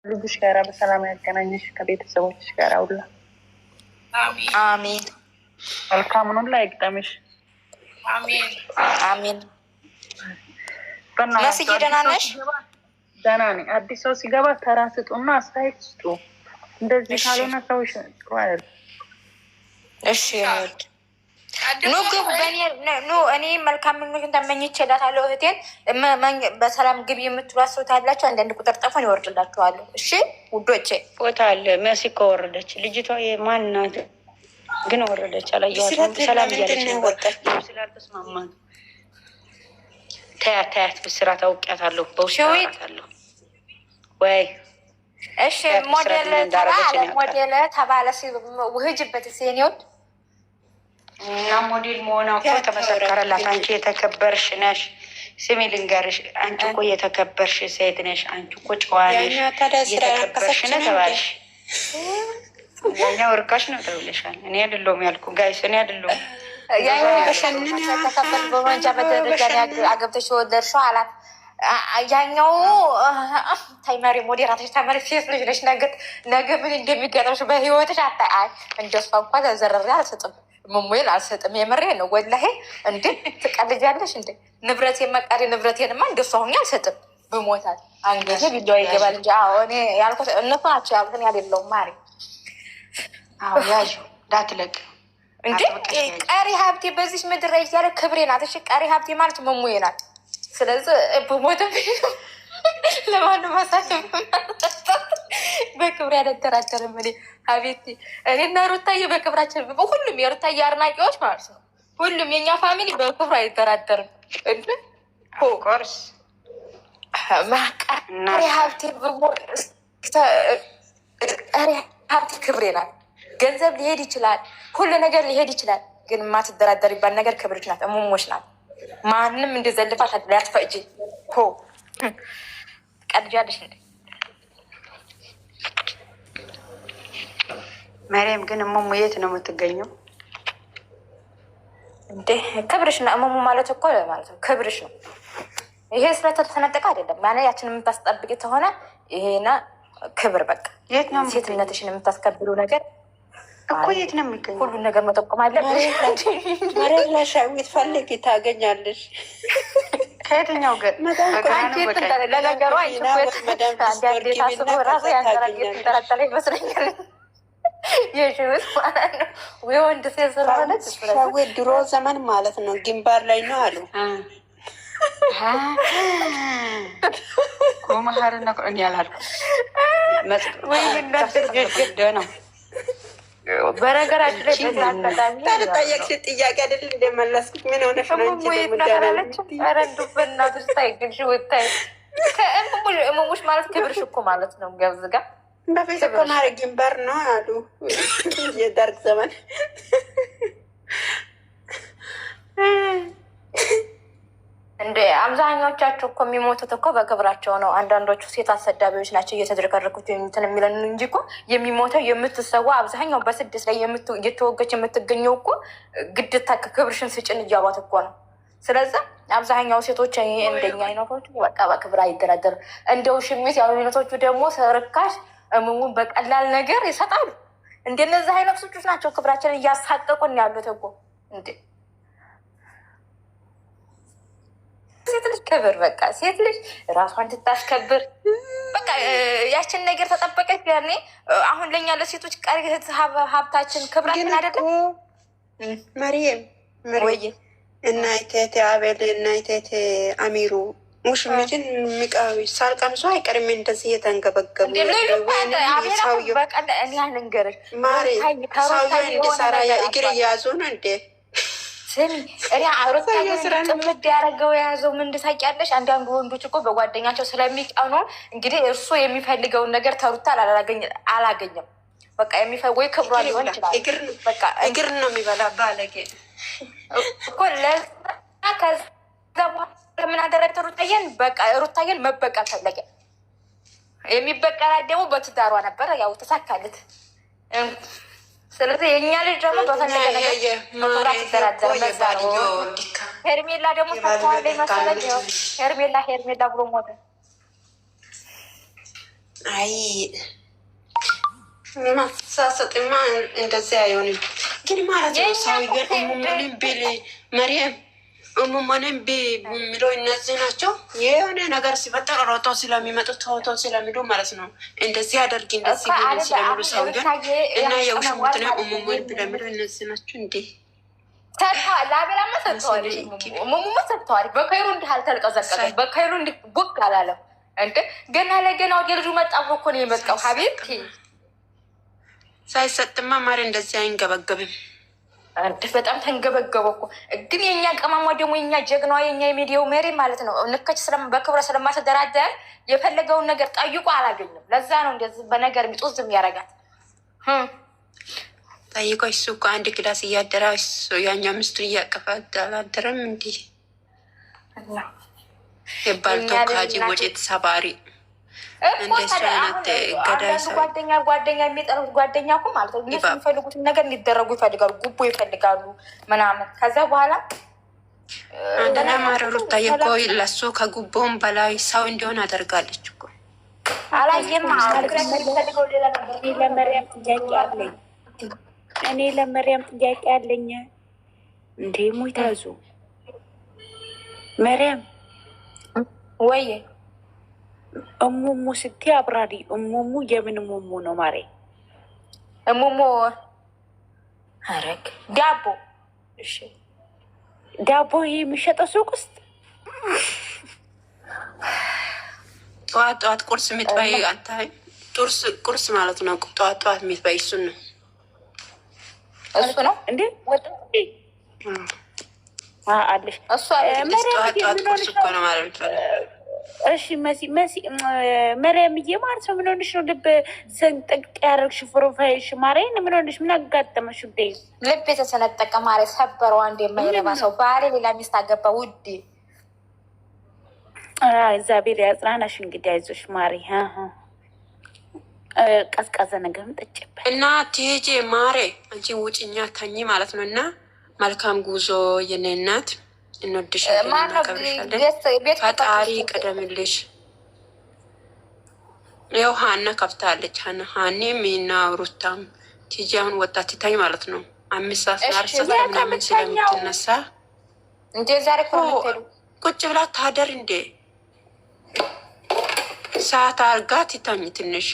ልጅሽ ጋራ በሰላም ያገናኘሽ ከቤተሰቦችሽ ጋር ሁላ። አሜን። መልካሙን ሁላ ይግጠምሽ። አሜን። አሜን። መስዬ ደህና ነሽ? ደህና ነኝ። አዲስ ሰው ሲገባ ተራ ስጡና አስተያየት ስጡ። እንደዚህ ካልሆነ ሰዎች ጥሩ አይደለም። እሺ ኑ ግቡ። ኑ እኔ መልካም ምኞትን ተመኝቼላታለሁ። እህቴን በሰላም ግቢ የምትሏት ሰው ታላችሁ። አንዳንድ ቁጥር ጠፉን ይወርድላችኋለሁ። እሺ ውዶቼ፣ ቦታ አለ። መሲ እኮ ወረደች። ልጅቷ የማን ናት ግን ወረደች። አላየኋትም። ሰላም እያለች ነበር ስላልተስማማ ተያት ተያት። ብስራት አውቂያታለሁ፣ በውስጥ አውቃታለሁ። ወይ እሺ ሞዴል ተባለ ሞዴል ተባለ ውህጅበት ሲኒወድ እና ሞዴል መሆኗ እኮ ተመሰከረላት። አንቺ የተከበርሽ ነሽ። ስሚ ልንገርሽ፣ አንቺ እኮ የተከበርሽ ሴት ነሽ። አንቺ እኮ ጨዋ ነሽ፣ የተከበርሽ ነሽ ተባልሽ። ያኛው እርካሽ ነው ተብለሻል። እኔ አይደለሁም ያልኩ guys፣ እኔ አይደለሁም። ተከበርሽ በመንጃ በደረጃ አገብተሽ ወለድሽው አላት። ያኛው ታይመሪ ሞዴራተሽ ተመሪ ሴት ልጅ ነሽ። ነገ ነገ ምን እንደሚገጥምሽ በህይወትሽ አታይ። አይ እንደሷ እንኳን ተዘረሬ አልሰጥም፣ ሙሙዬን አልሰጥም። የምሬ ነው ወላሂ። እንዴ ትቀልጃለሽ እንዴ? ንብረቴን መቃሪ ንብረቴንማ እንደሷ ሆኜ አልሰጥም። ብሞታል አንገቴ ቢላዋ ይገባል እንጂ። አዎ እኔ ያልኩት እነሱ ናቸው ያልኩት እኔ አይደለሁም። ማሪ አዎ ያዥ እንዳትለቅ እንዴ ቀሪ ሀብቴ በዚች ምድር ላይ እያለ ክብሬ ናት። እሺ ቀሪ ሀብቴ ማለት መሙዬ ናት። ስለዚህ ብሞትም ለማንም አሳልፍ በክብሬ አልደራደርም። እኔ አቤቴ እኔና ሩታዬ በክብራችን ሁሉም የሩታዬ አድናቂዎች ማለት ነው። ሁሉም የኛ family በክብሩ አይደራደርም። እንዴ of course ቀሪ ሀብቴ ቀሪ ሀብቴ ክብሬ ናት። ገንዘብ ሊሄድ ይችላል፣ ሁሉ ነገር ሊሄድ ይችላል። ግን የማትደራደሪባት ነገር ክብርሽ ናት፣ እሙሞች ናት። ማንም እንደዘልፋት ሊያትፈእጅ ሆ ቀልጃለሽ እንዴ? መሪም ግን እሙሙ የት ነው የምትገኘው? እንዴ ክብርሽ ነው። እሙሙ ማለት እኮ ማለት ነው ክብርሽ ነው። ይሄ ስለተሰነጠቀ አይደለም። ማለ ያችን የምታስጠብቂ ከሆነ ይሄና ክብር በቃ የት ነው ሴትነትሽን የምታስከብሩ ነገር እኮ የት ነው የሚገኘው? ሁሉን ነገር መጠቆም አለብሽ። መሬት ላይ ሻዊት ፈልጊ ታገኛለሽ። ከየትኛው ገ ለነገሩ አንዳንዴ ሳስበው ራሱ ያንጠረጠረ ይመስለኛል። የሽውት ማለት ነው የወንድ ሴት ስለሆነች ሻዊት ድሮ ዘመን ማለት ነው ግንባር ላይ ነው አሉ። ኮመሀርና እኔ አላልኩም ነው። በነገራችን ላይ በዛ አጋጣሚ ጠየቅሽ ጥያቄ አይደል እንደመለስኩት ምን ሆነሽ ነው እንጂ ኧረ እንደው በእናትሽ ታይ ግን ሽውታይ እሙሙሽ ማለት ክብርሽ እኮ ማለት ነው። ገብዝ ጋር በፊት እኮ ማረ ግንባር ነው አሉ የደርግ ዘመን እንደ አብዛኛዎቻቸው እኮ የሚሞቱት እኮ በክብራቸው ነው። አንዳንዶቹ ሴት አሰዳቢዎች ናቸው እየተዝረከረኩት እንትን የሚለን እንጂ እኮ የሚሞተው የምትሰዋ አብዛኛው በስደት ላይ እየተወገች የምትገኘው እኮ ግድታ ክብርሽን ስጭን እያሏት እኮ ነው። ስለዚህ አብዛኛው ሴቶች እንደኛ አይነቶቹ በቃ በክብር አይደራደርም። እንደው ሽሚት ያሉ አይነቶቹ ደግሞ ርካሽ እምሙን በቀላል ነገር ይሰጣሉ። እንደነዚህ አይነቶቹ ናቸው ክብራችንን እያሳቀቁን ያሉት እኮ እንዴ። ሴት ልጅ ክብር በቃ ሴት ልጅ ራሷን ትታስከብር በቃ ያችን ነገር ተጠበቀች። ያኔ አሁን ለእኛ ለሴቶች ቀሪ ሀብታችን ክብራችን አይደለም። መሪም ወይ እና ቴቴ አቤል እና ቴቴ አሚሩ ሙሽሚትን ሳልቀምሱ አይቀርም እንደዚህ እየተንገበገቡ ማሪ ሰውዬው እንዲሰራ እግር እያያዙ ነው እንዴ? ስሚ እኔ ሩታ ጥምድ ያደረገው የያዘው ምን ታውቂያለሽ? አንዳንዱ ወንዶች እኮ በጓደኛቸው ስለሚቀኑ እንግዲህ እርሱ የሚፈልገውን ነገር ተሩታ አላገኘም። በቃ ወይ ክብሯ ሊሆን ይችላል። እግር ነው የሚበላ ባለጌ እኮ ለዛ ከዛ በኋላ ምን አደረገ? ሩታዬን በቃ ሩታዬን መበቀል ፈለገ። የሚበቀላት ደግሞ በትዳሯ ነበረ። ያው ተሳካለት። ስለዚህ የእኛ ልጅ ደግሞ በፈለገ ነገር መኩራት ይደራደር። ሄርሜላ ደግሞ ፈተዋለች መሰለኝ። ሄርሜላ ሄርሜላ ብሎ ሞተ። አይ ማሳሰጥማ እንደዚያ አይሆንም። ግን ማለት ነው ሰውዬን እሙሙንን ብል መሪም እሙሙንን የሚለው እነዚህ ናቸው። የሆነ ነገር ሲፈጠር ሮጦ ስለሚመጡ ቶቶ ስለሚሉ ማለት ነው እንደዚህ አደርግ እንደዚህ ስለሚሉ ሰውዬን እና የውሽሙትን እሙሙን ብለሚሉ እነዚህ ናቸው እንዴ? ላቤላማ ሰጥተዋል፣ ሙሙማ ሰጥተዋል። በከይሩ እንዲህ አልተልቀዘቀዘም። በከይሩ እንዲህ ቦግ አላለም። እንደ ገና ለገና ወደ ልጁ መጣ እኮ ነው የመጣው። ሀቢብቲ ሳይሰጥማ ማሪ እንደዚህ አይንገበገብም። በጣም ተንገበገበ እኮ። ግን የእኛ ቅመሟ ደግሞ የኛ ጀግናዋ የኛ የሚዲያው መሪ ማለት ነው ንከች በክብረ ስለማትደራደር የፈለገውን ነገር ጠይቆ አላገኝም። ለዛ ነው እንደዚህ በነገር የሚጦዝ የሚያደርጋት። ጠይቆ እሱ እኮ አንድ class እያደረ እሱ ያኛው ሚስቱን እያቀፈ አላደረም እንዲህ የባልቶ ካጂ ወጭት ሰባሪ ጓደኛ ጓደኛ የሚጠሩት ጓደኛ እኮ ማለት ነው። እነሱ የሚፈልጉትን ነገር እንዲደረጉ ይፈልጋሉ፣ ጉቦ ይፈልጋሉ ምናምን። ከዛ በኋላ አንደና ማረ ሩታዬ እኮ ለሱ ከጉቦም በላይ ሰው እንዲሆን አደርጋለች እኮ። አላየም። ለመሪያም ጥያቄ አለኝ። እኔ ለመሪያም ጥያቄ አለኝ። እንዴ ሙይታዙ መሪያም ወይ እሙሙ ስትይ አብራሪ። እሙሙ የምን ሙሙ ነው ማሬ? እሙሙ አረግ ዳቦ። እሺ ዳቦ ይሄ የሚሸጠው ሱቅ ውስጥ ጠዋት ጠዋት ቁርስ የምትበይ አንተ ቁርስ ማለት ነው። ጠዋት ጠዋት የምትበይ እሱን ነው እሱ ነው እንዴ? ወጥ አለሽ እሱ ጠዋት ጠዋት ቁርስ እኮ ነው ማለት ነው። እሺ መሲ መሲ መሪያምዬ ማለት ነው። ምን ሆነሽ ነው ልብ ሰንጠቅ ያደረግሽ profile ሽ? ማርያምን ምን ሆነሽ? ምን አጋጠመሽ? ውዴ ልብ የተሰነጠቀ ማሬ ሰበረው። አንድ የማይረባ ሰው ባሌ ሌላ ሚስት አገባ። ውዴ እግዚአብሔር ያጽናናሽ። እንግዲህ አይዞሽ ማሪ። ቀዝቃዛ ነገር ጠጭበት እና ቲጂ ማሬ አንቺ ውጭኛ ተኝ ማለት ነው። እና መልካም ጉዞ የኔ እናት እንወድሻለን፣ እናከብርሻለን። ፈጣሪ ቀደምልሽ። ይኸው ሀና ከፍታለች። ሀኒ ሚና ሩታም ቲጂ አሁን ወጣት ትታኝ ማለት ነው። 5 ሰዓት 4 ሰዓት ምናምን ስለምትነሳ እንዴ ዛሬ ቁጭ ብላ ታደር እንዴ ሰዓት አርጋ ትታኝ ትንሽ።